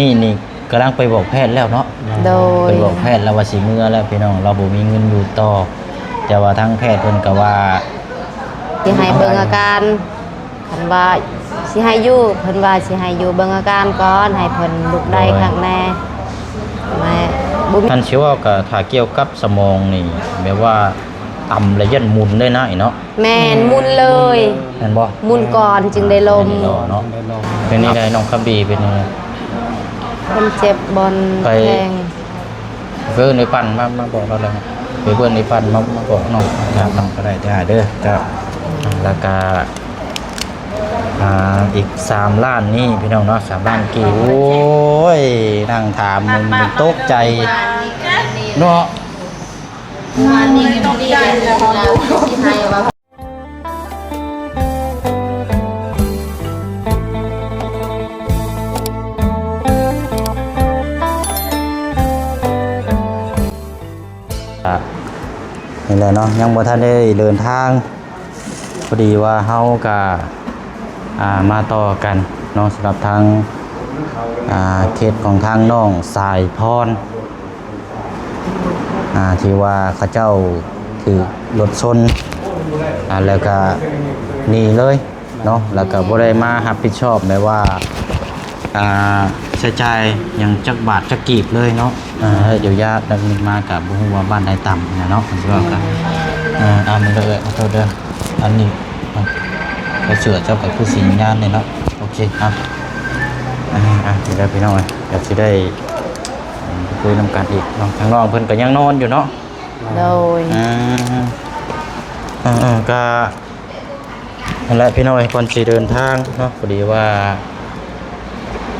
ນີ້ນີ້ກຳລັງໄປບອກແພດແລ້ວເນາະ. ໂດຍ ໄປບອກແພດແລ້ວວ່າຊິເມືອແລ້ວພີ່ນ້ອງ, ລາວບໍ່ມີເງິນຢູ່ຕໍ່. ແຕ່ວ່າທາງແພດເພິ່ນກໍວ່າ ຊິໃຫ້ເບິ່ງອາການ, ຄັນວ່າຊິໃຫ້ຢູ່ ເພິ່ນວ່າຊິໃຫ້ຢູ່ເບິ່ງອາການກ່ອນ ໃຫ້ເພິ່ນລຸກໄດ້ ໂດຍ ຄັກແນ່. ແມ່ ບໍ່ມີ ຄັນຊິເວົ້າກໍຖ້າກ່ຽວກັບສະໝອງນີ້ ແບບວ່າຕ່ຳລະຢ້ານໝຸນເລີຍນະເນາະ. ແມ່ນ ໝຸນເລີຍ. ແມ່ນບໍ່? ໝຸນກ່ອນຈຶ່ງໄດ້ລົມ ແມ່ນເນາະ. ເປັນຈັ່ງໃດນ້ອງຄຳບີ ເປັນຈັ່ງໃດ? ເພິ່ນເຈັບບ່ອນ ໄປ ແທງ. ເອີ້ນໄອ້ປັນມາ ມາບອກລາວແລ້ວ. ໄປເອີ້ນໄອ້ປັນມາ ມາບອກນ້ອງ ຖາມນ້ອງກໍໄດ້ເດີ້ ເດີ້. ເຈົ້າ ແລ້ວກໍ ອ່າ ອີກສາມລ້ານນີ້ພີ່ນ້ອງເນາະ ສາມລ້ານກີບ. ໂອ້ຍ ນັ່ງຖາມມັນຕົກໃຈເນາະ. ນີ້ແຫຼະເນາະ ຍັງບໍ່ທັນໄດ້ເດີນທາງ. ພໍດີວ່າເຮົາກະ ອ່າ ມາຕໍ່ກັນເນາະ ສຳລັບທາງ ອ່າ ເຄສຂອງທາງນ້ອງສາຍພອນ ອ່າ ທີ່ວ່າເຂົາເຈົ້າຖືກລົດຊົນ ອ່າ ແລ້ວກະໜີເລີຍເນາະ ແລ້ວກະບໍ່ໄດ້ມາຮັບຜິດຊອບແບບວ່າ ອ່າ ໃຊ້ຈ່າຍຫຍັງຈັກບາດຈັກກີບເລີຍເນາະ. ອ່າ ດຽວຍາດນຳມາກະບໍ່ຮູ້ວ່າບ້ານໃດຕ່ຳນະເນາະ ເພິ່ນຊິເວົ້າກະ ອ່າ ເອົາ ມັນເດີ ເອີ ຂໍໂທດເດີ ອັນນີ້ ໃສ່ເສື້ອເຈົ້າກະຄືສີຍານນີ້ເນາະ. ໂອເຄ ເອົາ ອ່າ ອ່າ ດຽວເດີພີ່ນ້ອງເອີຍ ດຽວຊິໄດ້ ອືມ ໄປຄຸຍນຳກັນອີກເນາະ. ທາງນ້ອງເພິ່ນກະຍັງນອນຢູ່ເນາະ. ໂດຍ ອ່າ ເອີ ເອີ ກະ ນັ້ນແຫຼະພີ່ນ້ອງເອີຍ ກ່ອນຊິເດີນທາງເນາະ ພໍດີວ່າ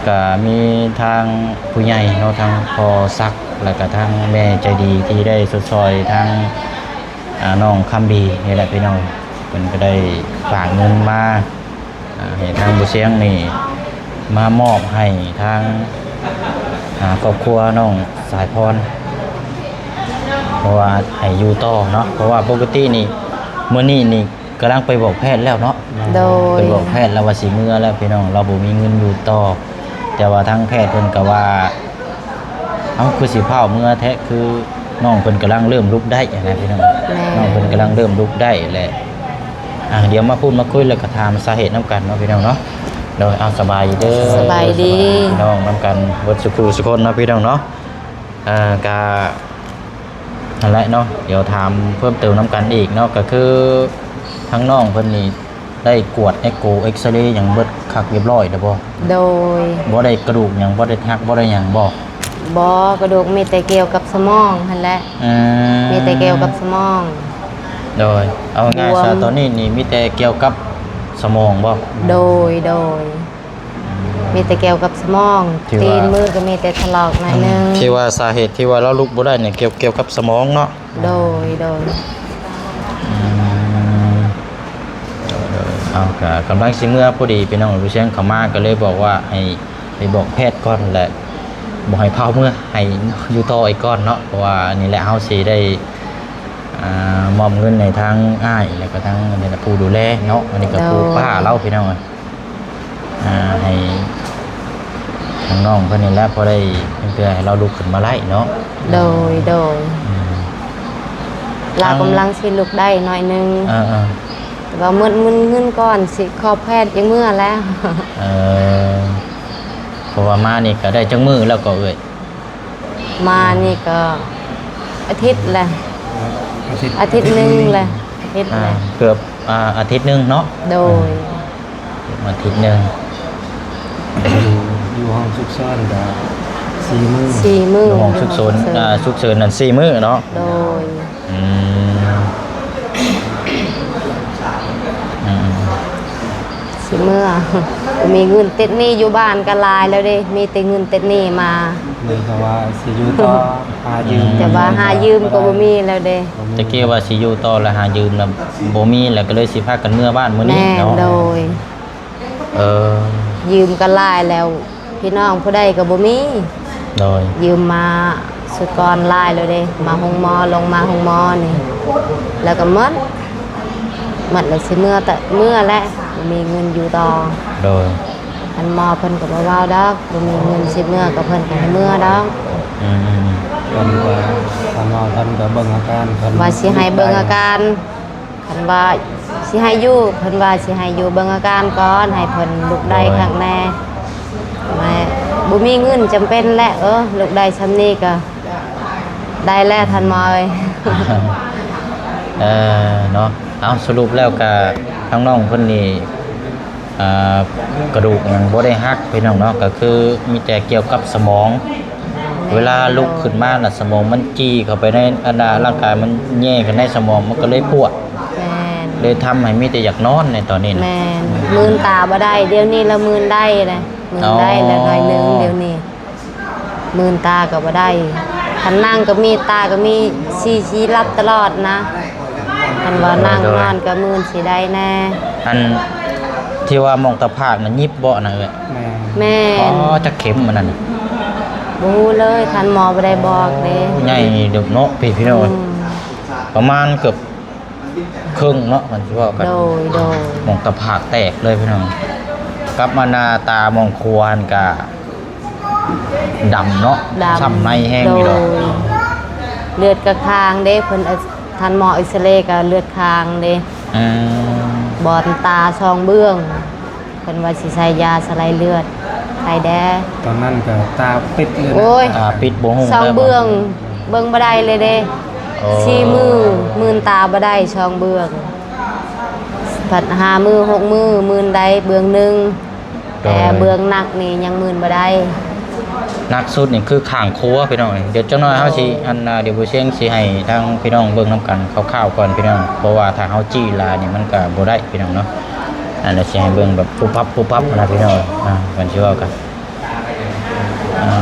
ກະມີທາງຜູ້ໃຫຍ່ເນາະ ທາງພໍ່ສັກ ແລ້ວກະທາງແມ່ໃຈດີທີ່ໄດ້ຊົດຊ່ອຍທາງ ອ່າ ນ້ອງຄຳບີນີ້ແຫຼະພີ່ນ້ອງ ເພິ່ນກະໄດ້ຝາກເງິນມາ ອ່າ ໃຫ້ທາງບໍ່ຊຽງນີ້ມາມອບໃຫ້ທາງ ອ່າ ຄອບຄົວນ້ອງສາຍພອນ ເພາະວ່າໃຫ້ຢູ່ຕໍ່ເນາະ ເພາະວ່າປົກກະຕິນີ້ ມື້ນີ້ນີ້ ກຳລັງໄປບອກແພດແລ້ວເນາະ. ໂດຍ ໄປບອກແພດແລ້ວວ່າຊິເມືອແລ້ວພີ່ນ້ອງ ລາວບໍ່ມີເງິນຢູ່ຕໍ່. ແຕ່ວ່າທາງແພດເພິ່ນກໍວ່າ ເອົ້າ ຄືຊິຟ້າວເມືອແທ້ ຄືນ້ອງເພິ່ນກຳລັງເລີ່ມລຸກໄດ້ນະພີ່ນ້ອງ. ແມ່ນ ນ້ອງເພິ່ນກຳລັງເລີ່ມລຸກໄດ້ແຫຼະ. ອ່າ ດຽວມາພູດມາຄຸຍ ແລ້ວກໍຖາມສາເຫດນຳກັນເນາະພີ່ນ້ອງເນາະ. ໂດຍ ເອົາ ສະບາຍດີເດີ ສະບາຍດີ ສະບາຍດີພີ່ນ້ອງນຳກັນເບິດສູ່ຜູ້ສູ່ຄົນເນາະພີ່ນ້ອງເນາະ. ອ່າ ກະ ຫັ້ນແຫຼະເນາະ ດຽວຖາມເພີ່ມເຕີມນຳກັນອີກເນາະ ກໍຄືທາງນ້ອງເພິ່ນນີ້ໄດ້ກວດເອັກໂກ ເອັກຊະເຣຫຍັງເບິດຄັກຮຽບຮ້ອຍແລ້ວບໍ່? ໂດຍ ບໍ່ໄດ້ກະດູກຫຍັງ ບໍ່ໄດ້ຫັກ ບໍ່ໄດ້ຫຍັງບໍ່? ບໍ່ ກະດູກມີແຕ່ກ່ຽວກັບສະໝອງຫັ້ນແຫຼະ. ອືມ ມີແຕ່ກ່ຽວກັບສະໝອງ. ໂດຍ ເອົາງ່າຍຊະ ບວມ ຕອນນີ້ນີ້ມີແຕ່ກ່ຽວກັບສະໝອງບໍ່? ໂດຍ ໂດຍ. ມີແຕ່ກ່ຽວກັບສະໝອງ ທີ່ວ່າ ຕີນມືກໍມີແຕ່ຖະລອກໜ້ອຍໜຶ່ງ. ອືມ ທີ່ວ່າສາເຫດທີ່ວ່າລາວລຸກບໍ່ໄດ້ນີ້ ກ່ຽວ ກ່ຽວກັບສະໝອງເນາະ? ໂດຍ ໂດຍ. ອືມ ເອົາ ກະກຳລັງຊິເມືອພໍດີ ພີ່ນ້ອງ ລູກຊຽງເຂົ້າມາ ກໍເລີຍບອກວ່າໃຫ້ໄປບອກແພດກ່ອນ ແລະ ບໍ່ໃຫ້ພາເມືອ ໃຫ້ຢູ່ຕໍ່ອີກກ່ອນເນາະ ເພາະວ່າອັນນີ້ແຫຼະ ເຮົາຊິໄດ້ ອ່າ ມອບເງິນໃຫ້ທາງອ້າຍ ແລ້ວກໍທາງອັນນີ້ແຫຼະ ຜູ້ດູແລເນາະ ອັນນີ້ກໍ ໂດຍ ຜູ້ປ້າລາວ ພີ່ນ້ອງເອີຍ. ອ່າ ໃຫ້ທາງນ້ອງເພິ່ນນີ້ແຫຼະ ພໍໄດ້ເທື່ອໃຫ້ລາວລຸກຂຶ້ນມາໄດ້ເນາະ. ໂດຍ ໂດຍ. ອືມ ລາວກຳລັງຊິລຸກໄດ້ໜ້ອຍໜຶ່ງ. ເອີໆ ແຕ່ວ່າໝົດເງິນ ເງິນກ່ອນ ຊິຂໍແພດຈັ່ງເມືອແລ້ວ. ເອີ ເພາະວ່າມານີ້ກໍໄດ້ຈັກມື້ແລ້ວກໍເອື້ອຍ? ມານີ້ກໍອາທິດແຫຼະ ອາທິດ ອາທິດໜຶ່ງແຫຼະ ອາທິດແຫຼະ ອ່າ ເກືອບ ອ່າ ອາທິດໜຶ່ງເນາະ. ໂດຍ ອາທິດໜຶ່ງ. ຢູ່ ຢູ່ຫ້ອງສຸກເສີນກໍສີ່ມື້ ສີ່ມື້ ຢູ່ຫ້ອງສຸກເສີນ ຢູ່ຫ້ອງສຸກເສີນ ອ່າ ສຸກເສີນນັ້ນສີ່ມື້ເນາະ. ໂດຍ. ອືມ ອືມ ຊິເມືອ ບໍ່ມີເງິນຕິດໜີ້ ຢູ່ບ້ານກໍຫຼາຍແລ້ວເດ້ ມີແຕ່ເງິນຕິດໜີ້ມາ. ເລີຍກໍວ່າຊິຢູ່ຕໍ່ ຫາຢືມ ແຕ່ວ່າຫາຢືມກໍບໍ່ມີແລ້ວເດ້. ບໍ່ມີ ແຕ່ກີ້ວ່າຊິຢູ່ຕໍ່ ແລ້ວຫາຢືມນະບໍ່ມີ ແລ້ວກໍເລີຍຊິພາກັນເມືອບ້ານມື້ນີ້. ແມ່ນ ເນາະ ໂດຍ. ເອີ ຢືມກໍຫຼາຍແລ້ວ ພີ່ນ້ອງຜູ້ໃດກໍບໍ່ມີ. ໂດຍ ຢືມມາສຸດກ່ອນຫຼາຍແລ້ວເດ້ ມາໂຮງໝໍ ລົງມາໂຮງໝໍນີ້ ແລ້ວກໍໝົດ ໝົດແລ້ວຊິເມືອແຕ່ເມືອແຫຼະ ບໍ່ມີເງິນຢູ່ຕໍ່. ໂດຍ ທ່ານໝໍເພິ່ນກໍບໍ່ເວົ້າດອກ, ບໍ່ມີເງິນຊິເມືອກໍເພິ່ນກໍໃຫ້ເມືອດອກ. ອືມ ເພິ່ນກໍ ທ່ານໝໍເພິ່ນກໍເບິ່ງອາການ, ເພິ່ນວ່າຊິໃຫ້ເບິ່ງອາການ, ເພິ່ນວ່າຊິໃຫ້ຢູ່, ເພິ່ນວ່າຊິໃຫ້ຢູ່ເບິ່ງອາການກ່ອນ, ໃຫ້ເພິ່ນລຸກໄດ້ຄັກແນ່. ແມ່ ບໍ່ມີເງິນຈຳເປັນແຫຼະ, ເອີ ລຸກໄດ້ຊ່ຳນີ້ກໍ ໄດ້ແລ້ວທ່ານໝໍເອີຍ. ເອີ ເນາະ. ເອົາ ສະຫຼຸບແລ້ວກະທາງນ້ອງເພິ່ນນີ້ ອ່າ ກະດູກຫຍັງບໍ່ໄດ້ຫັກພີ່ນ້ອງເນາະ, ກະຄືມີແຕ່ກ່ຽວກັບສະໝອງ. ເວລາລຸກຂຶ້ນມານະ ສະໝອງມັນຈີ່ເຂົ້າໄປໃນ ອັນນ່າ ຮ່າງກາຍມັນແຍ່ເຂົ້າໃນສະໝອງ ມັນກໍເລີຍປວດ. ແມ່ນ. ເລີຍທຳໃຫ້ມີແຕ່ຢາກນອນໃນຕອນນີ້ນະ. ແມ່ນ. ມືນຕາບໍ່ໄດ້, ດຽວນີ້ລະມືນໄດ້ນະ, ມືນໄດ້ແລ້ວໜ້ອຍໜຶ່ງດຽວນີ້. ອໍ. ມືນຕາກໍບໍ່ໄດ້, ຄັນນັ່ງກໍມີ ຕາກໍມີ ຊິ ຊິຫຼັບຕະຫຼອດນະ, ຄັນວ່ານັ່ງ ໂດຍ ນອນກໍມືນຊິໄດ້ແນ່. ອັນທີ່ວ່າໝ່ອງຕາຜາກນະ ຫຍິບບໍ່ນະເອື້ອຍ? ແມ່ນ. ແມ່ນ. ອໍ ຈັກເຂັມອັນນັ້ນນະ? ບໍ່ຮູ້ເລີຍ, ທ່ານໝໍບໍ່ໄດ້ບອກເດ້. ໂອ້ ໃຫຍ່ເດີເນາະ ພີ່ນ້ອງເອີຍ. ອືມ. ປະມານເກືອບ ເຄິ່ງເນາະ ຄັນຊິເວົ້າກັນ. ໂດຍ ໂດຍ. ໝ່ອງຕາຜາກແຕກເລີຍພີ່ນ້ອງ, ກັບມາໜ້າຕາໝ່ອງຂວາຫັ້ນກະດຳເນາະ, ດຳ ຊ້ຳໃນແຮງຢູ່ດອກ. ໂດຍ. ເລືອດກະຄາງເດ້, ເພິ່ນ ທ່ານໝໍເອັກຊະເຣກະເລືອດຄາງເດ້. ອືມ. ບອນຕາສອງເບື້ອງ. ເພິ່ນວ່າຊິໃສ່ຢາສະໄລເລືອດໃຫ້ແດ່. ຕອນນັ້ນກໍຕາປິດເລີຍນະ. ໂອ້ຍ ຕາປິດ ບໍ່ຮູ້ ສອງເບື້ອງ ເບິ່ງບໍ່ໄດ້ເລີຍເດ້. ໂອ້ ສີ່ມື້ ມືນຕາບໍ່ໄດ້ສອງເບື້ອງ, ພັດຫ້າມື້ ຫົກມື້ ມືນໄດ້ເບື້ອງໜຶ່ງ. ໂດຍ. ແຕ່ເບື້ອງໜັກນີ້ຍັງມືນບໍ່ໄດ້. ໜັກສຸດນີ້ຄືຂ້າງຂວາພີ່ນ້ອງ. ດຽວຈັກໜ້ອຍເຮົາຊິ ໂອ້ ອັນ ອ່າ ດຽວບໍ່ຊຽງຊິໃຫ້ທາງພີ່ນ້ອງເບິ່ງນຳກັນຄ່າວໆກ່ອນພີ່ນ້ອງ, ເພາະວ່າຖ້າເຮົາຈີ້ຫຼາຍນີ້ມັນກໍບໍ່ໄດ້ພີ່ນ້ອງເນາະ. ອັນນີ້ຊິໃຫ້ເບິ່ງແບບປຸບປັບ ປຸບປັບນະພີ່ນ້ອງ. ອ່າ ເພິ່ນຊິເວົ້າກັນ ອ່າ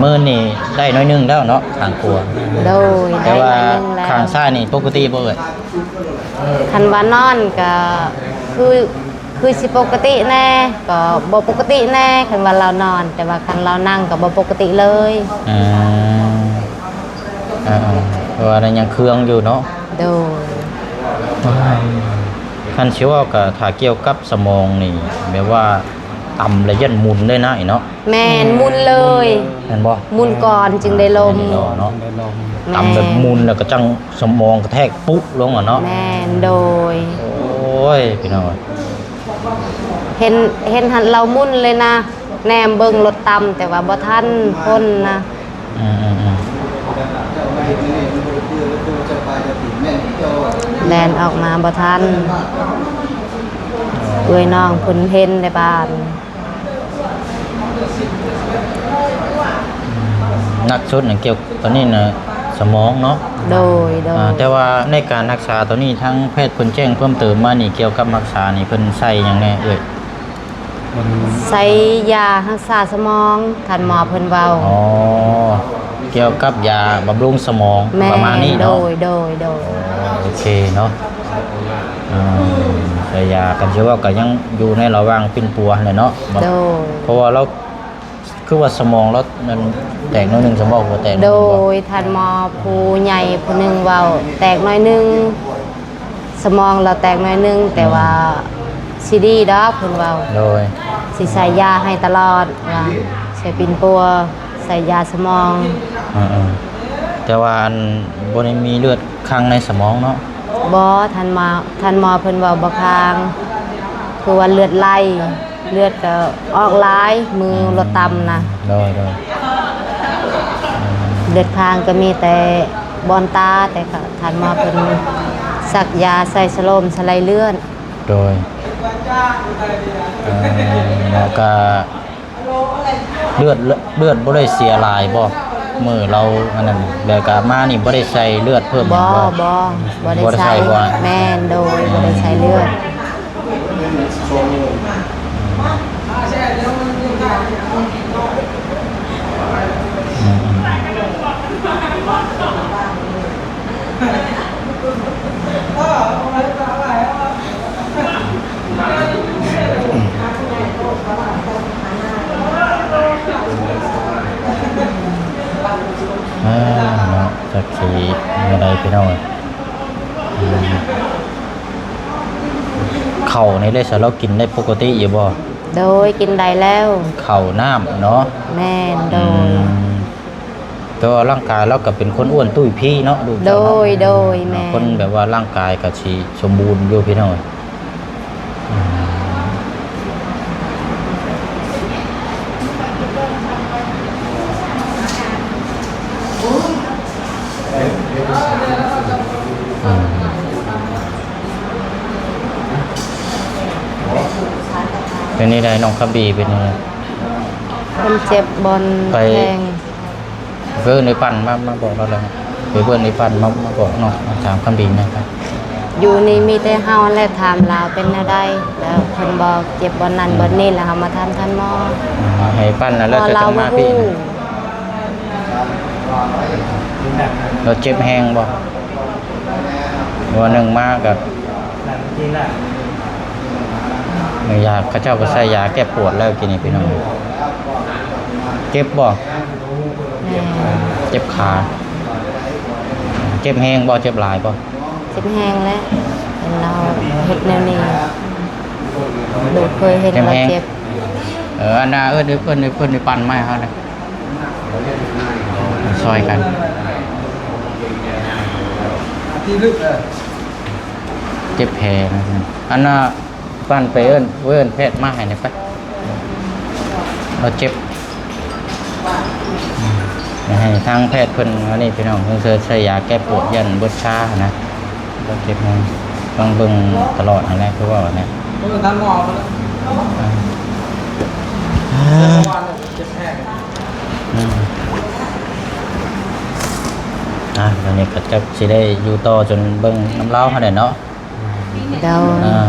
ມື້ນີ້ໄດ້ໜ້ອຍໜຶ່ງແລ້ວເນາະ ຂ້າງຂວາ. ໂດຍ. ແຕ່ວ່າ ໄດ້ໜ້ອຍໜຶ່ງແລ້ວ. ຂ້າງຊ້າຍນີ້ປົກກະຕິບໍ່ເອີຍ? ຄັນວ່ານອນກໍຄື ຄືຊິປົກກະຕິແດ່ ກໍບໍ່ປົກກະຕິແດ່ ຄັນວ່າລາວນອນ, ແຕ່ວ່າຄັນລາວນັ່ງກໍບໍ່ປົກກະຕິເລີຍ. ອືມ ເອີໆ ເພາະວ່າຍັງເຄືອງຢູ່ເນາະ. ໂດຍ. ຄັນຊິເວົ້າກໍຖ້າກ່ຽວກັບສະໝອງນີ້ ແບບວ່າຕຳລະຢ້ານໝຸນເລີຍນະ ເນາະ. ແມ່ນ ໝຸນເລີຍ. ແມ່ນບໍ່? ໝຸນກ່ອນຈຶ່ງໄດ້ລົມ. ແມ່ນເນາະ. ແມ່ນ. ຕຳແບບໝຸນແລ້ວກໍຈັ່ງສະໝອງກະແທກປຸລົງອະເນາະ. ແມ່ນ. ໂດຍ. ໂອ້ຍ ພີ່ນ້ອງ ເຫັນ ເຫັນຫັ້ນລາວໝຸນເລີຍນະ, ແນມເບິ່ງລົດຕຳ ແຕ່ວ່າບໍ່ທັນພົ້ນນະ. ອືມໆໆ ແລ່ນອອກມາບໍ່ທັນ. ເອື້ອຍນ້ອງເພິ່ນເຫັນໃນບ້ານ. ໜັກສຸດນະ ກ່ຽວ ຕອນນີ້ນະ ສະໝອງເນາະ. ໂດຍໆ. ອ່າ ແຕ່ວ່າໃນການຮັກສາຕອນນີ້ ທາງແພດເພິ່ນແຈ້ງເພີ່ມເຕີມມານີ້ ກ່ຽວກັບຮັກສານີ້ ເພິ່ນໃສ່ຫຍັງແດ່ເອີຍ? ເພິ່ນໃສ່ຢາຮັກສາສະໝອງ ທ່ານໝໍເພິ່ນເວົ້າ. ອໍ ກ່ຽວກັບຢາບຳລຸງສະໝອງ. ແມ່ນ. ປະມານນີ້ເນາະ. ໂດຍໆໆ. ໂອເຄເນາະ. ອ່າ ໃສ່ຢາ ຄັນຊິເວົ້າກໍຍັງຢູ່ໃນລະຫວ່າງປິ່ນປົວຫັ້ນແຫຼະເນາະ. ໂດຍ. ເພາະວ່າລາວ ຄືວ່າສະໝອງລາວນັ້ນແຕກໜ້ອຍໜຶ່ງ ສະໝອງບໍ່ແຕກ. ໂດຍ. ທ່ານໝໍຜູ້ໃຫຍ່ຜູ້ໜຶ່ງເວົ້າ ແຕກໜ້ອຍໜຶ່ງ ສະໝອງລາວແຕກໜ້ອຍໜຶ່ງ ແຕ່ວ່າ ອືມ ຊິດີດອກ ເພິ່ນເວົ້າ. ໂດຍ. ຊິໃສ່ຢາໃຫ້ຕະຫຼອດ ວ່າໃສ່ປິ່ນປົວ ໃສ່ຢາສະໝອງ. ເອີໆ ແຕ່ວ່າອັນ ບໍ່ໄດ້ມີເລືອດ ຄັງໃນສະໝອງເນາະ. ບໍ່ ທ່ານໝໍ ທ່ານໝໍເພິ່ນເວົ້າບໍ່ຄັງ ຄືວ່າເລືອດໄຫຼ ເລືອດກໍອອກຫຼາຍ ມື້ ອືມ ລົດຕຳນະ. ໂດຍໆ. ເລືອດຄາງກໍມີແຕ່ບ່ອນຕາ ແຕ່ກໍທ່ານໝໍເພິ່ນສັກຢາໃສ່ສະໂລມສະໄລເລືອດ. ໂດຍ. ເອີ ແລ້ວກໍ ເລືອດ ເລືອດບໍ່ໄດ້ເສຍຫຼາຍບໍ່? ມື້ລາວອັນນັ້ນ ແລ້ວກະມານີ້ບໍ່ໄດ້ໃສ່ເລືອດເພີ່ມຫຍັງບໍ່? ບໍ່ ບໍ່ ບໍ່ໄດ້ໃສ່. ບໍ່ໄດ້ໃສ່ບໍ່? ແມ່ນ ໂດຍ ບໍ່ໄດ້ໃສ່ເລືອດ. ອືມ ອືມ ອືມ. ອ່າ ເນາະ ຈັກຊິແນວໃດພີ່ນ້ອງເອີຍ. ອືມ ເຂົ້ານີ້ເດ້ ຊະ ລາວກິນໄດ້ປົກກະຕິຢູ່ບໍ່? ໂດຍ ກິນໄດ້ແລ້ວ ເຂົ້ານ້ຳເນາະ. ແມ່ນ ໂດຍ ອືມ ແຕ່ວ່າຮ່າງກາຍລາວກໍເປັນຄົນອ້ວນຕຸ້ຍພີເນາະ ລູກເຈົ້າເນາະ. ໂດຍ ໂດຍ ແມ່ນ ຄົນແບບວ່າຮ່າງກາຍກໍຊິສົມບູນຢູ່ ພີ່ນ້ອງເອີຍ. ອືມ ອືມ ເປັນແນວໃດ ນ້ອງຄຳບີ ເປັນແນວໃດ? ເພິ່ນເຈັບບ່ອນ ໄປ ແທງ ເອີ້ນໄອ້ປັ້ນມາ ມາບອກລາວແລ້ວ ໄປເອີ້ນໄອ້ປັ້ນມາ ມາບອກເນາະ ມາຖາມຄຳດີແດ່ຄັບ. ຢູ່ນີ້ມີແຕ່ເຮົາແຫຼະຖາມລາວເປັນແນວໃດ ແລ້ວເພິ່ນບອກເຈັບບ່ອນນັ້ນ ອືມ ບ່ອນນີ້ ແລ້ວເຮົາມາຖາມທ່ານໝໍ. ອືມ ໃຫ້ປັ້ນລະ ແລ້ວຈະຕ້ອງມາພີ້ ເພາະລາວບໍ່ຮູ້ ລາວເຈັບແຮງບໍ່? ວ່າໜຶ່ງມາກໍ ຢາ ເຂົາເຈົ້າກໍໃສ່ຢາແກ້ປວດແລ້ວກີ້ນີ້ພີ່ນ້ອງ. ເຈັບບໍ່? ແມ່ນ ເຈັບຂາ. ເຈັບແຮງບໍ່? ເຈັບຫຼາຍບໍ່? ເຈັບແຮງແຫຼະ ເຫັນລາວເຮັດແນວນີ້ ລູກເຄີຍເຫັນລາວເຈັບ. ເອີ ອັນນ່າ ເອີ້ນ ເອີ້ນ ເອີ້ນໄອ້ປັ້ນມາໃຫ້ເຮົາແດ່ ຊ່ອຍກັນ ເຈັບແຜນະ. ອັນນ່າ ປັ້ນໄປເອີ້ນ ເອີ້ນແພດມາໃຫ້ແດ່ໄປ ລາວເຈັບ. ໃຫ້ທາງແພດເພິ່ນອັນນີ້ພີ່ນ້ອງ ເພິ່ນໃສ່ຢາແກ້ປວດ ຢ້ານເບິດຊານະ ລາວເຈັບແຮງ. ຕ້ອງເບິ່ງຕະຫຼອດຫັ້ນແຫຼະ ຄືເວົ້າຫັ້ນແຫຼະ. ເອີ ທ່ານໝໍ ເອີ ເຈັບແຮງ. ອືມ ອ່າ ດຽວນີ້ກໍຈັກຊິໄດ້ຢູ່ຕໍ່ຈົນເບິ່ງນຳລາວຫັ້ນແຫຼະເນາະ. ໂດຍ ອ່າ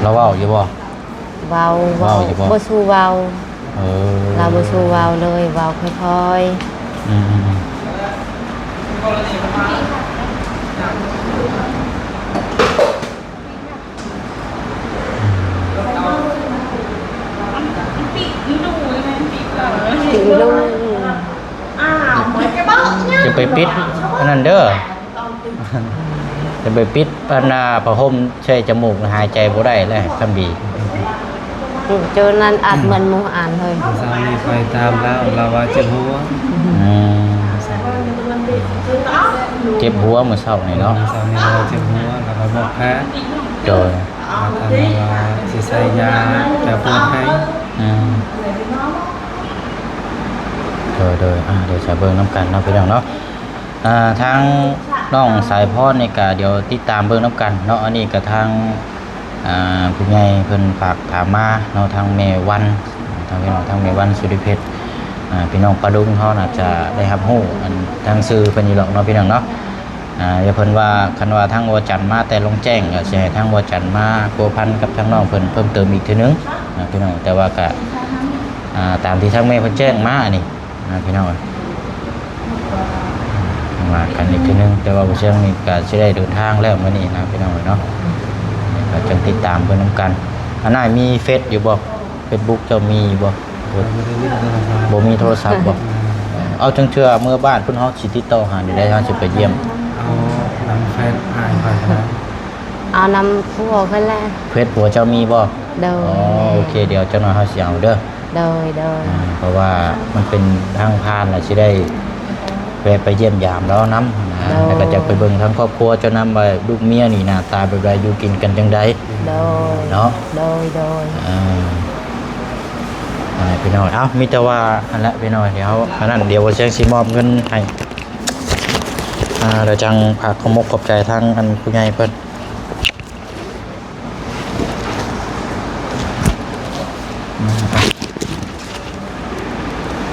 ລາວເວົ້າຢູ່ບໍ່? ເວົ້າ ເວົ້າ ເວົ້າຢູ່ບໍ່? ບໍ່ສູ້ເວົ້າ. ເອີ ລາວບໍ່ສູ້ເວົ້າເລີຍ ເວົ້າຄ່ອຍໆ. ອືມ ອືມ ອືມ. ຈະໄປປິດອັນນັ້ນເດີ ຈະໄປປິດອັນນ່າຜ້າຫົ່ມໃສ່ຈະມູກ ຫາຍໃຈບໍ່ໄດ້ແລ້ວ ຄຳດີ. ເຈົ້ານັ້ນອັດເໝືອນໝູ່ອັນເຮີ້ຍ. ມື້ເຊົ້ານີ້ຂ້ອຍຖາມລາວ ລາວວ່າເຈັບຫົວ. ອືມ ເຈັບຫົວມື້ເຊົ້ານີ້ເນາະ. ມື້ເຊົ້ານີ້ລາວວ່າເຈັບຫົວ ລາວກໍບອກແພດ. ໂດຍ ລາວຖາມວ່າຊິໃສ່ຢາແກ້ປວດໃຫ້. ອືມ ໂດຍ ໂດຍ ອ່າ ດຽວຈະເບິ່ງນຳກັນເນາະ ພີ່ນ້ອງເນາະ. ອ່າ ທາງນ້ອງສາຍພອນນີ້ກະດຽວຕິດຕາມເບິ່ງນຳກັນເນາະ. ອັນນີ້ກະທາງ ອ່າ ຜູ້ໃຫຍ່ເພິ່ນຝາກຖາມມາເນາະ ທາງແມ່ວັນ ທາງພີ່ນ້ອງ ທາງແມ່ວັນ ສຸລິເພັດ. ອ່າ ພີ່ນ້ອງປາດຸງເຮົາໜ້າຈະໄດ້ຮັບຮູ້ອັນທາງຊື່ເພິ່ນຢູ່ດອກເນາະ ພີ່ນ້ອງເນາະ. ອ່າ ດຽວເພິ່ນວ່າ ຄັນວ່າທາງບໍ່ຈັນມາແຕ່ລອງແຈ້ງ ກໍຊິໃຫ້ທາງບໍ່ຈັນມາພົວພັນກັບທາງນ້ອງເພິ່ນເພີ່ມເຕີມອີກເທື່ອໜຶ່ງນະ ພີ່ນ້ອງ. ແຕ່ວ່າກະ ອ່າ ຕາມທີ່ທາງແມ່ເພິ່ນແຈ້ງມານີ້ ນະ ພີ່ນ້ອງເອີຍ ວ່າກັນອີກເທື່ອໜຶ່ງ. ແຕ່ວ່າບໍ່ເຊື່ອງນີ້ກໍຊິໄດ້ເດີນທາງແລ້ວມື້ນີ້ນະ ພີ່ນ້ອງເອີຍເນາະ. ກໍຈັ່ງຕິດຕາມເບິ່ງນຳກັນ. ອັນນັ້ນມີເຟສຢູ່ບໍ່? ເຟສບຸກເຈົ້າມີຢູ່ບໍ່? ບໍ່ ບໍ່ໄດ້ຫຼິ້ນໂທລະສັບ ບໍ່ມີໂທລະສັບບໍ່? ເອົາ ຈັ່ງເທື່ອເມືອບ້ານພຸ້ນ ເຮົາຊິຕິດຕໍ່ຫາຢູ່ໃດ ເຮົາຊິໄປຢ້ຽມ. ເອົານຳແຟນອ້າຍຂ້ອຍກໍໄດ້. ເອົານຳຜົວຂ້ອຍແຫຼະ. ເຟສຜົວເຈົ້າມີບໍ່? ໂດຍ. ອໍ ໂອເຄ ດຽວຈັກໜ້ອຍເຮົາຊິເອົາເດີ. ໂດຍ ໂດຍ. ອ່າ ເພາະວ່າມັນເປັນທາງຜ່ານ ແລ້ວຊິໄດ້ແວະໄປຢ້ຽມຢາມລາວນຳນະ. ໂດຍ. ແລ້ວກໍຈະໄປເບິ່ງທາງຄອບຄົວເຈົ້ານຳ ວ່າລູກເມຍນີ້ໜ້າຕາແບບໃດ ຢູ່ກິນກັນຈັ່ງໃດ. ໂດຍ. ເນາະ. ໂດຍ ໂດຍ. ອ່າ ອ່າ ພີ່ນ້ອງ ເອົ້າ ມີແຕ່ວ່າຫັ້ນແຫຼະ ພີ່ນ້ອງ ດຽວອັນນັ້ນ ດຽວບໍ່ຊຽງຊິມອບເງິນໃຫ້ ອ່າ ແລ້ວຈັ່ງຝາກຂອບມົກຂອບໃຈທາງອັນຜູ້ໃຫຍ່ເພິ່ນ.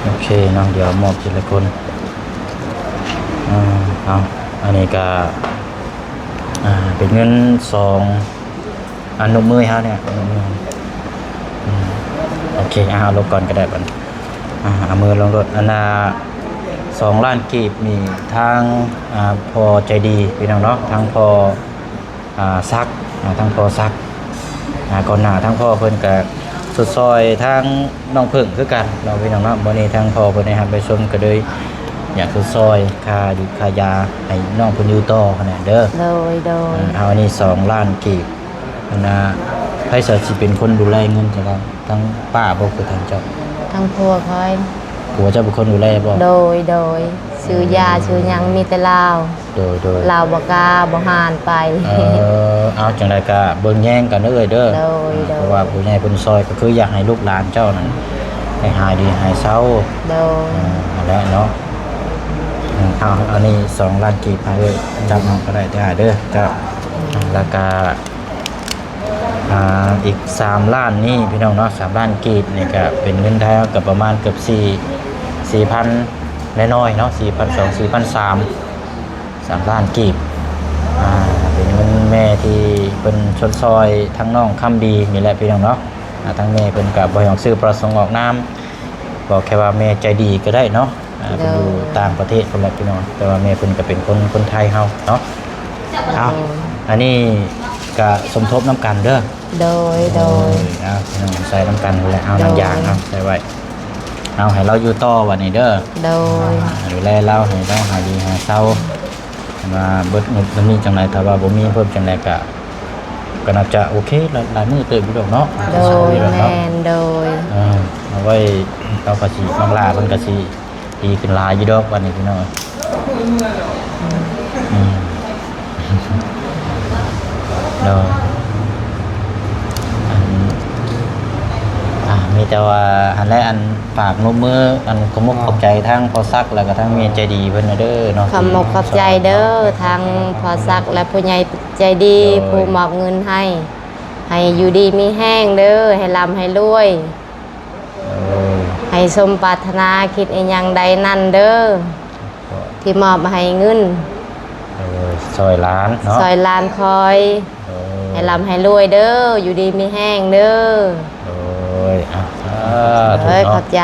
ໂອເຄເນາະ ດຽວມອບທີລະຄົນ. ອ່າ ເອົາ ອັນນີ້ກະ ອ່າ ເປັນເງິນສອງ ອັນນົບມືໃຫ້ເຮົານີ້ ນົບມື. ອືມ ໂອເຄ ເອົາລົງກ່ອນກໍໄດ້ບັດນີ້. ອ່າ ເອົາມືລົງໂລດ. ອັນນ່າ ສອງລ້ານກີບນີ້ ທາງ ອ່າ ພໍ່ໃຈດີ ພີ່ນ້ອງເນາະ ທາງພໍ່ ອ່າ ສັກ ອ່າ ທາງພໍ່ສັກ ອ່າ ກ່ອນໜ້າທາງພໍ່ເພິ່ນກະຊົດຊ່ອຍທາງນ້ອງເຜິ້ງຄືກັນເນາະ ພີ່ນ້ອງເນາະ. ມື້ນີ້ທາງພໍ່ເພິ່ນໄດ້ຮັບໄດ້ຊົມ ກະເລີຍ ຢາກຊ່ວຍໆຄ່າຢູ່ຄ່າຢາໃຫ້ນ້ອງເພິ່ນຢູ່ຕໍ່ຫັ້ນແຫຼະເດີ. ໂດຍ ໂດຍ. ເອີ ເອົາອັນນີ້ສອງລ້ານກີບ. ອັນນ່າ ໃຜຊະຊິເປັນຄົນດູແລເງິນຊະ? ທັງປ້າບໍ່ ຄືທາງເຈົ້າ? ທັງຜົວຂ້ອຍ. ຜົວເຈົ້າເປັນຄົນດູແລບໍ່? ໂດຍ ໂດຍ. ຊື້ຢາ ອືມ ຊື້ຫຍັງມີແຕ່ລາວ. ໂດຍ ໂດຍ. ລາວບໍ່ກ້າ ບໍ່ຫານໄປ. ເອີ ເອົາ ຈັ່ງໃດກະເບິ່ງແຍງກັນເດີເອື້ອຍເດີ. ໂດຍ ອ່າ ໂດຍ. ເພາະວ່າຜູ້ໃຫຍ່ເພິ່ນຊ່ອຍ ກໍຄືຢາກໃຫ້ລູກຫຼານເຈົ້ານັ້ນ ໃຫ້ຫາຍດີຫາຍເຊົາ. ໂດຍ. ເອີ ຫັ້ນແຫຼະເນາະ. ອືມ ເອົາ ອັນນີ້ສອງລ້ານກີບ ໃຫ້ເອື້ອຍຈັບເອົາກໍໄດ້ເດີເອື້ອຍເດີ. ເຈົ້າ ແລ້ວກະ ອ່າ ອີກສາມລ້ານນີ້ພີ່ນ້ອງເນາະ ສາມລ້ານກີບນີ້ກະເປັນເງິນໄທເຮົາກະປະມານເກືອບສີ່ ສີ່ພັນນ້ອຍໆເນາະ ສີ່ພັນສອງ ສີ່ພັນສາມ ສາມລ້ານກີບ. ອ່າ ເປັນເງິນແມ່ທີ່ເພິ່ນຊົດຊ່ອຍທັງນ້ອງຄຳດີນີ້ແຫຼະພີ່ນ້ອງເນາະ. ອ່າ ທັງແມ່ເພິ່ນກະບໍ່ຢາກຊື່ປະສົງອອກນາມ ບອກແຄ່ວ່າແມ່ໃຈດີກໍໄດ້ເນາະ. ອ່າ ເພິ່ນຢູ່ຕ່າງປະເທດພຸ້ນແຫຼະພີ່ນ້ອງ ແຕ່ວ່າແມ່ເພິ່ນກໍເປັນຄົນ ຄົນໄທເຮົາເນາະ. ເອົາ ອັນນີ້ກະສົມທົບນຳກັນເດີ. ໂດຍ ໂດຍ. ເອົາ ພີ່ນ້ອງໃສ່ນຳກັນພຸ້ນແຫຼະ. ເອົາ ໜັງຢາງ ເອົາໃສ່ໄວ້. ເອົາ ໃຫ້ລາວຢູ່ຕໍ່ບັດນີ້ເດີ. ໂດຍ. ອ່າ ດູແລລາວ ໃຫ້ລາວຫາຍດີຫາຍເຊົາ. ຄັນວ່າເບິດງົບສ່ຳນີ້ຈັ່ງໃດ ຖ້າວ່າບໍ່ມີເພີ່ມຈັ່ງໃດກະ ກໍໜ້າຈະໂອເຄ ຫຼາຍ ຫຼາຍມື້ເຕີບຢູ່ດອກເນາະ. ໂດຍ ແມ່ນ ໂດຍ. ເອີ ເອົາໄວ້ ເຮົາກໍຊິ ບັກຫຼ້າເພິ່ນກໍຊິດີຂຶ້ນຫຼາຍຢູ່ດອກບັດນີ້ພີ່ນ້ອງ. ອືມ ໂດຍ. ອັນ ອ່າ ມີແຕ່ວ່າຫັ້ນແຫຼະ ອັນ ຝາກນົບມື ອັນ ຂອບມົກຂອບໃຈທາງພໍ່ສັກ ແລ້ວກໍທາງແມ່ໃຈດີເພິ່ນເດີເນາະ. ຂອບມົກຂອບໃຈເດີ ທາງພໍ່ສັກ ແລະ ຜູ້ໃຫຍ່ໃຈດີ ໂດຍ ຜູ້ມອບເງິນໃຫ້ ໃຫ້ຢູ່ດີມີແຮງເດີ ໃຫ້ລ່ຳໃຫ້ລວຍ ໂດຍ ໃຫ້ສົມປາດຖະໜາ ຄິດອີ່ຫຍັງໃດນັ້ນເດີ ທີ່ມອບໃຫ້ເງິນ ໂດຍ ຊ່ອຍຫຼານເນາະ ຊ່ອຍຫຼານຂ້ອຍ ໂດຍ ໃຫ້ລ່ຳໃຫ້ລວຍເດີ ຢູ່ດີມີແຮງເດີ ໂດຍ. ອ່າ ສາທຸ ໂດຍ ເນາະ ຂອບໃຈ.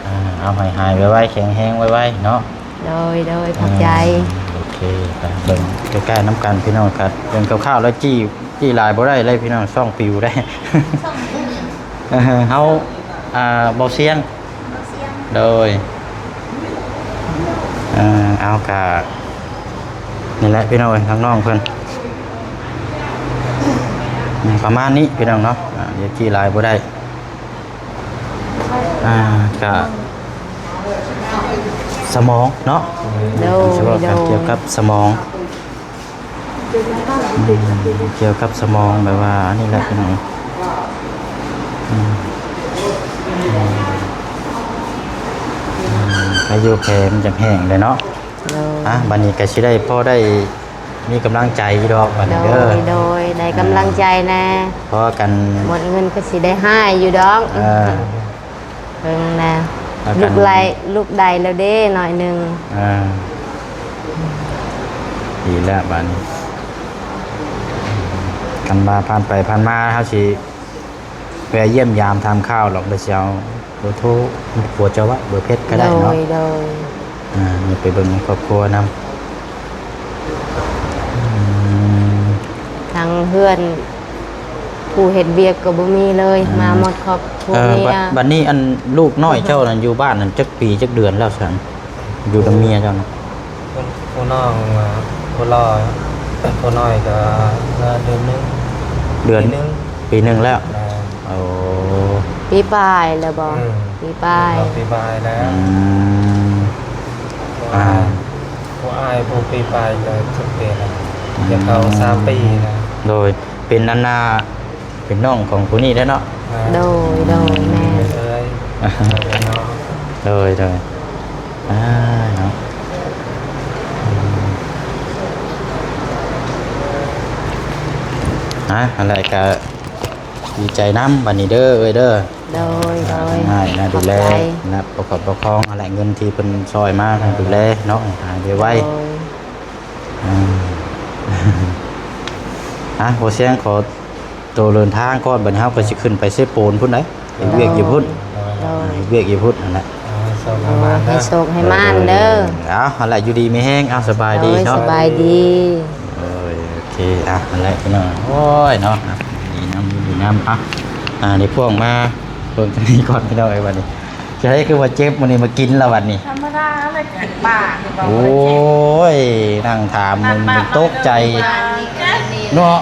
ອ່າ ເອົາໃຫ້ຫາຍໄວໆ ແຂງແຮງໄວໆເນາະ. ໂດຍ ໂດຍ ຂອບໃຈ. ອ່າ ໂອເຄ ໄປເບິ່ງໃກ້ໆນຳກັນພີ່ນ້ອງ. ຄັນເບິ່ງຄ່າວໆແລ້ວ ຈີ້ ຈີ້ຫຼາຍບໍ່ໄດ້ເລີຍພີ່ນ້ອງ ຊ່ອງປິວໄດ໋. ເຮົາ ອ່າ ເບົາສຽງ ໂດຍ. ເອີ ເອົາ ກະນີ້ແຫຼະພີ່ນ້ອງເອີຍ ທາງນ້ອງເພິ່ນ ອືມ ປະມານນີ້ພີ່ນ້ອງເນາະ. ອ່າ ຢ່າຈີ້ຫຼາຍບໍ່ໄດ້. ອ່າ ກະສະໝອງເນາະ. ໂດຍ ຊິເວົ້າກັນ ໂດຍ ກ່ຽວກັບສະໝອງ. ອືມ ກ່ຽວກັບສະໝອງ ແບບວ່າອັນນີ້ແຫຼະພີ່ນ້ອງ. ອືມ ອືມ ອາຍຸແຂມັນຈະແຫ້ງແລ້ວເນາະ. ໂດຍ. ອ່ະ ບັດນີ້ກໍຊິໄດ້ ພໍໄດ້ມີກຳລັງໃຈຢູ່ດອກບັດນີ້ເດີ. ໂດຍ ໂດຍ ໄດ້ກຳລັງໃຈແດ່. ອ່າ ພໍກັນ ໝົດເງິນກໍຊິໄດ້ຫາຍຢູ່ດອກ. ເອີ ເບິ່ງແດ່ ແລ້ວກັນ ລຸກໄດ້ ລຸກໄດ້ແລ້ວເດ້ ໜ້ອຍໜຶ່ງ. ອ່າ ດີແລ້ວບາດນີ້. ຄັນວ່າຜ່ານໄປຜ່ານມາ ເຮົາຊິແວ່ຢ້ຽມຢາມຖາມຂ່າວດອກ ແລ້ວຊິເອົາເບີໂທຜົວເຈົ້າໄວ້ ເບີເພັດກໍໄດ້ເນາະ. ໂດຍ ໂດຍ. ອ່າ ໄປເບິ່ງຄອບຄົວນຳ. ອືມ ທາງເຮືອນ ຜູ້ເຮັດວຽກກໍບໍ່ມີເລີຍ. ອ່າ ມາໝົດຄອບຄົວ. ເອີ ເມຍ. ບັດ ບັດນີ້ ອັນ ລູກນ້ອຍເຈົ້ານັ້ນ ຢູ່ບ້ານນັ້ນຈັກປີຈັກເດືອນແລ້ວຊັ້ນ ຢູ່ນຳເມຍເຈົ້ານະ? ຜູ້ ຜູ້ນ້ອງ ອ່າ ຜູ້ຫຼໍ່ ຜູ້ນ້ອຍກໍເດືອນໜຶ່ງ. ເດືອນ ປີໜຶ່ງ ປີໜຶ່ງແລ້ວ. ແມ່ນ. ໂອ້ ປີປາຍແລ້ວບໍ່? ອືມ ປີປາຍ ປີປາຍແລ້ວ. ອືມ ຜູ້ອ້າຍ ອ່າ ຜູ້ອ້າຍຜູ້ປີປາຍກໍຈັກປີແລ້ວ? ອືມ ຈະເຂົ້າສາມປີແລ້ວ. ໂດຍ. ເປັນອັນນ່າ ເປັນນ້ອງຂອງຜູ້ນີ້ແຫຼະເນາະ. ໂດຍ ໂດຍ ແມ່ນ. ເອີຍ ເປັນນ້ອງ. ໂດຍ ໂດຍ. ອ່າ ເນາະ ອ່າ ອັນໃດກໍດີໃຈນຳບັດນີ້ເດີ ເອີຍເດີ. ໂດຍ ໂດຍ. ອ່າ ງ່າຍນະ ຂອບໃຈ ດູແລນະ ປະກອບປະຄອງຫັ້ນແຫຼະ ເງິນທີ່ເພິ່ນຊ່ອຍມາໃຫ້ດູແລເນາະ ໃຫ້ຫາຍໄວໆ. ໂດຍ. ອ່າ ອ່ະ ບໍ່ສຽງຂໍໂຕເດີນທາງກ່ອນ ບັດນີ້ເຮົາກໍຊິຂຶ້ນໄປເຊໂປນພຸ້ນໃດ໋ ເຮັດວຽກຢູ່ພຸ້ນ. ໂດຍ ໂດຍ. ເຮັດວຽກຢູ່ພຸ້ນຫັ້ນແຫຼະ. ອ່າ ໃຫ້ໂຊກໃຫ້ໝານເດີ. ໂດຍ ໂດຍ. ເອົາ ຫັ້ນແຫຼະ ຢູ່ດີມີແຮງ. ເອົາ ສະບາຍດີເນາະ. ໂດຍ ສະບາຍດີ. ໂດຍ ໂອເຄ. ອ່ະ ຫັ້ນແຫຼະພີ່ນ້ອງ ໂອ້ຍເນາະ ອ່ະ ດີນຳ ດີນຳ. ອ່ະ ອ່າ ໄດ້ພວກມາເບິ່ງທາງນີ້ກ່ອນພີ່ນ້ອງເອີຍ ບັດນີ້ ຈະໃຫ້ຄືວ່າເຈັບມື້ນີ້ ມາກິນລະບັດນີ້. ປາ ໂອ້ຍ ນັ່ງຖາມ ມັນຕົກໃຈເນາະ.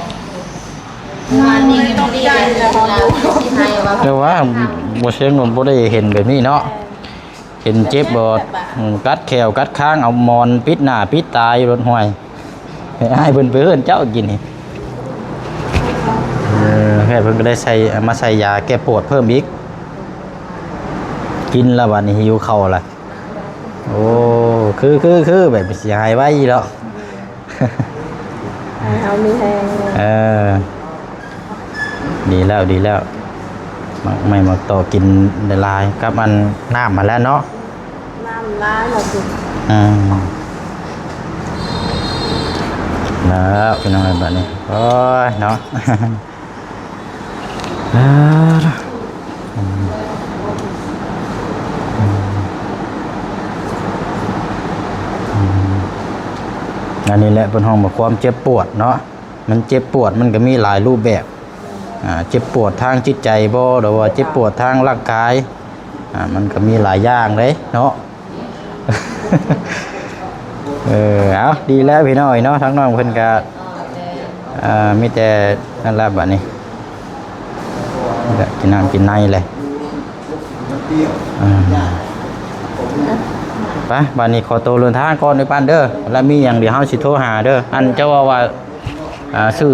ແຕ່ວ່າບໍ່ ເຊີງບໍ່ໄດ້ເຫັນແບບນີ້ເນາະ. ເຫັນເຈັບບໍ່ ອືມ ກັດແຂ້ວກັດຄາງ ເອົາໝອນປິດໜ້າປິດຕາຢູ່ໂລດ ຫ້ວຍ ໃຫ້ອ້າຍເພິ່ນໄປເອີ້ນເຈົ້າກິນນີ້. ເອີ ແພດເພິ່ນກໍໄດ້ໃສ່ ເອົາມາໃສ່ຢາແກ້ປວດເພີ່ມອີກ. ກິນແລ້ວບັດນີ້ຫິວເຂົ້າລະ. ໂອ້ ຄື ຄື ຄື ແບບຊິຫາຍໄວຢູ່ດອກ. ໃຫ້ເຮົາມີແຮງ. ເອີ ດີແລ້ວ ດີແລ້ວ. ໝາກໄມ້ໝາກຕໍກິນຫຼາຍໆ ກັບອັນນ້ຳຫັ້ນແຫຼະເນາະ. ນ້ຳຫຼາຍແລ້ວຕິ. ອືມ ແລ້ວ ພີ່ນ້ອງເອີຍ ບັດນີ້ ໂອ້ຍ ເນາະ. ອືມ ອັນນີ້ແຫຼະເພິ່ນຮ້ອງວ່າຄວາມເຈັບປວດເນາະ. ມັນເຈັບປວດ ມັນກໍມີຫຼາຍຮູບແບບ. ອ່າ ເຈັບປວດທາງຈິດໃຈບໍ່ ຫຼືວ່າເຈັບປວດທາງຮ່າງກາຍ ອ່າ ມັນກໍມີຫຼາຍຢ່າງເດ້ເນາະ. ເອີ ເອົາ ດີແລ້ວພີ່ນ້ອງເນາະ. ທາງນ້ອງເພິ່ນກໍ ເອີ ມີແຕ່ນັ້ນລະບັດນີ້ ກິນນ້ຳກິນໃນແຫຼະ. ເອີ ໄປ ບັດນີ້ຂໍໂຕເດີນທາງກ່ອນເດີປານເດີ. ແລ້ວມີຫຍັງດຽວເຮົາຊິໂທຫາເດີ. ອັນເຈົ້າເວົ້າວ່າ ອ່າ ຊື້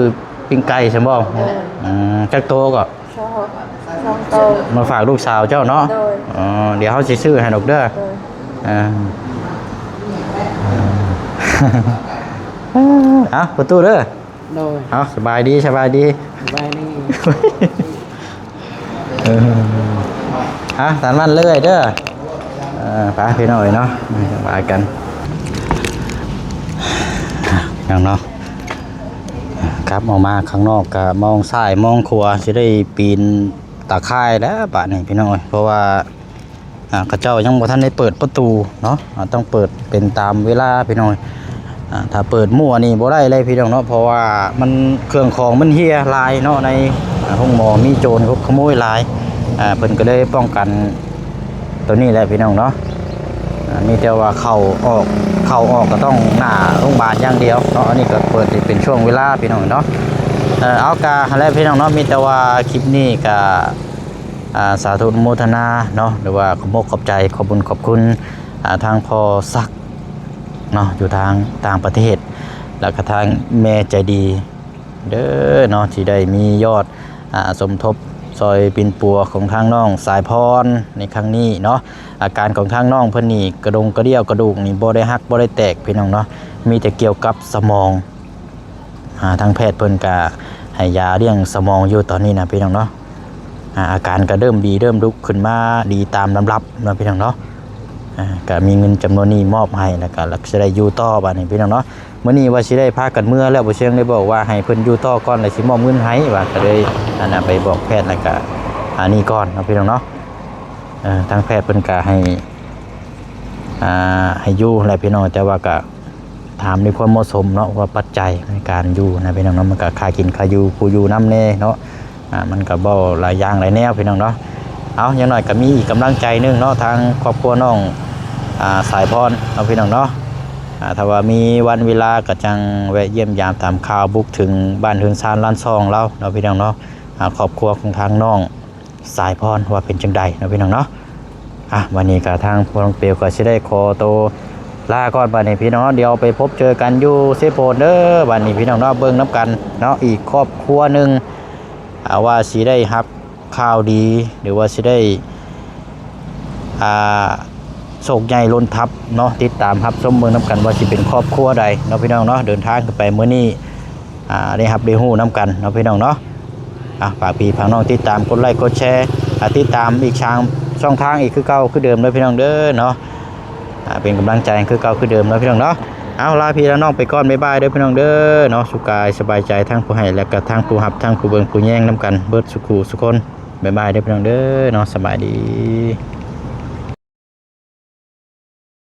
ປີ້ງໄກ່ຊັ້ນບໍ່? ເອີ ອືມ ຈັກໂຕກໍ? ສອງ ສອງໂຕ ມາຝາກລູກສາວເຈົ້າເນາະ. ໂດຍ ອໍ ດຽວເຮົາຊິຊື້ໃຫ້ດອກເດີ. ໂດຍ ອ່າ ເອົາ ປະຕູເດີ. ໂດຍ ເອົາ ສະບາຍດີ ສະບາຍດີ ສະບາຍດີ. ເອີ ອ່ະ ຕາມນັ້ນເລີຍເດີ. ເອີ ໄປພີ່ນ້ອງເອີຍເນາະ ໄປກັນ ພີ່ນ້ອງເນາະ. ກັບອອກມາຂ້າງນອກກະມອງຊ້າຍມອງຂວາ ຊິໄດ້ປີນຕາຂ່າຍແລ້ວບາດນີ້ພີ່ນ້ອງເອີຍ. ເພາະວ່າ ອ່າ ເຂົາເຈົ້າຍັງບໍ່ທັນໄດ້ເປີດປະຕູເນາະ. ອ່າ ຕ້ອງເປີດເປັນຕາມເວລາພີ່ນ້ອງ. ອ່າ ຖ້າເປີດມົ້ວນີ້ບໍ່ໄດ້ເລີຍພີ່ນ້ອງເນາະ ເພາະວ່າມັນ ເຄື່ອງຂອງມັນເຮ່ຍຫຼາຍເນາະ. ໃນ ອ່າ ໂຮງໝໍມີໂຈນຫົກຂະໂມຍຫຼາຍ. ອ່າ ເພິ່ນກໍເລີຍປ້ອງກັນໂຕນີ້ແຫຼະພີ່ນ້ອງເນາະ. ອ່າ ມີແຕ່ວ່າເຂົ້າອອກ ເຂົ້າອອກກໍຕ້ອງໜ້າໂຮງບານຢ່າງດຽວເນາະ. ອັນນີ້ກໍເປີດເປັນຊ່ວງເວລາພີ່ນ້ອງເນາະ. ເອີ ເອົາ ກະຫັ້ນແຫຼະພີ່ນ້ອງເນາະ. ມີແຕ່ວ່າຄລິບນີ້ກະ ອ່າ ສາທຸອະນຸໂມທະນາເນາະ ຫຼືວ່າຂອບອົກຂອບໃຈ ຂອບບຸນຂອບຄຸນ ອ່າ ທາງພໍ່ສັກເນາະ ຢູ່ທາງຕ່າງປະເທດ ແລ້ວກະທາງແມ່ໃຈດີເດີເນາະ ທີ່ໄດ້ມີຍອດ ອ່າ ສົມທົບຊ່ອຍປິ່ນປົວຂອງທາງນ້ອງສາຍພອນໃນຄັ້ງນີ້ເນາະ. ອາການຂອງທາງນ້ອງເພິ່ນນີ້ກະດົງກະດ່ຽວກະດູກນີ້ບໍ່ໄດ້ຫັກບໍ່ໄດ້ແຕກພີ່ນ້ອງເນາະ ມີແຕ່ກ່ຽວກັບສະໝອງ. ອ່າ ທາງແພດເພິ່ນກະໃຫ້ຢາລ້ຽງສະໝອງຢູ່ຕອນນີ້ນະພີ່ນ້ອງເນາະ. ອ່າ ອາການກະເລີ່ມດີ ເລີ່ມລຸກຂຶ້ນມາດີຕາມລຳດັບເນາະພີ່ນ້ອງເນາະ. ອ່າ ກະມີເງິນຈຳນວນນີ້ມອບໃຫ້ ແລ້ວກະ ແລ້ວກະຊິໄດ້ຢູ່ຕໍ່ບາດນີ້ພີ່ນ້ອງເນາະ. ມື້ນີ້ວ່າຊິໄດ້ພາກັນເມືອແລ້ວ ບໍ່ເຊີງໄດ້ບອກວ່າໃຫ້ເພິ່ນຢູ່ຕໍ່ກ່ອນ ແລ້ວຊິມອບເງິນໃຫ້ ວ່າກະເລີຍ ອັນນັ້ນ ໄປບອກແພດ ແລ້ວກະ ອັນນີ້ກ່ອນເນາະພີ່ນ້ອງເນາະ. ເອີ ທາງແພດເພິ່ນກະໃຫ້ ອ່າ ໃຫ້ຢູ່ແຫຼະພີ່ນ້ອງ ແຕ່ວ່າກະ ຖາມດ້ວຍຄວາມເໝາະສົມເນາະ ວ່າປັດໄຈໃນການຢູ່ນະພີ່ນ້ອງເນາະ ມັນກະຄ່າກິນຄ່າຢູ່ ຜູ້ຢູ່ນຳແດ່ເນາະ. ອ່າ ມັນກະເວົ້າຫຼາຍຢ່າງຫຼາຍແນວພີ່ນ້ອງເນາະ. ເອົາ ຢ່າງໜ້ອຍກະມີອີກກຳລັງໃຈໜຶ່ງເນາະ ທາງຄອບຄົວນ້ອງ ອ່າ ສາຍພອນເນາະພີ່ນ້ອງເນາະ. ອ່າ ຖ້າວ່າມີວັນເວລາກະຈັ່ງແວະຢ້ຽມຢາມຖາມຂ່າວ ບຸກເຖິງບ້ານເຮືອນຊານລານຊ່ອງລາວເນາະພີ່ນ້ອງເນາະ. ອ່າ ຄອບຄົວຂອງທາງນ້ອງ ສາຍພອນວ່າເປັນຈັ່ງໃດເນາະພີ່ນ້ອງເນາະ. ອ່ະ ວັນນີ້ກະທາງພວກນ້ອງເປວກໍຊິໄດ້ຂໍໂຕລາກ່ອນບັດນີ້ພີ່ນ້ອງເນາະ. ດຽວໄປພົບເຈີກັນຢູ່ເຊໂປນເດີບັດນີ້ພີ່ນ້ອງເນາະ. ເບິ່ງນຳກັນເນາະ ອີກຄອບຄົວໜຶ່ງ ອ່າ ວ່າຊິໄດ້ຮັບຂ່າວດີ ຫຼືວ່າຊິໄດ້ ອ່າ ໂຊກໃຫຍ່ລົ້ນທັບເນາະ. ຕິດຕາມຮັບຊົມເບິ່ງນຳກັນວ່າຊິເປັນຄອບຄົວໃດເນາະພີ່ນ້ອງເນາະ. ເດີນທາງຂຶ້ນໄປມື້ນີ້ ອ່າ ໄດ້ຮັບໄດ້ຮູ້ນຳກັນເນາະພີ່ນ້ອງເນາະ. ອ່າ ຝາກພີ່ຝາກນ້ອງຕິດຕາມກົດໄລ້ກົດແຊ ອ່າ ຕິດຕາມອີກຊ່າງ ຊ່ອງທາງອີກຄືເກົ່າຄືເດີມເດີພີ່ນ້ອງເດີເນາະ. ອ່າ ເປັນກຳລັງໃຈຄືເກົ່າຄືເດີມເນາະພີ່ນ້ອງເນາະ. ເອົາ ລາພີ່ລານ້ອງໄປກ່ອນ ບາຍບາຍເດີພີ່ນ້ອງເດີເນາະ. ສຸກາຍສະບາຍໃຈທັງຜູ້ໃຫ້ ແລະກະທັງຜູ້ຮັບ ທັງຜູ້ເບິ່ງຜູ້ແຍງນຳກັນເບິດສູ່ຄູ່ສູ່ຄົນ. ບາຍບາຍເດີພີ່ນ້ອງເດີເນາະ. ສະບາຍດີ.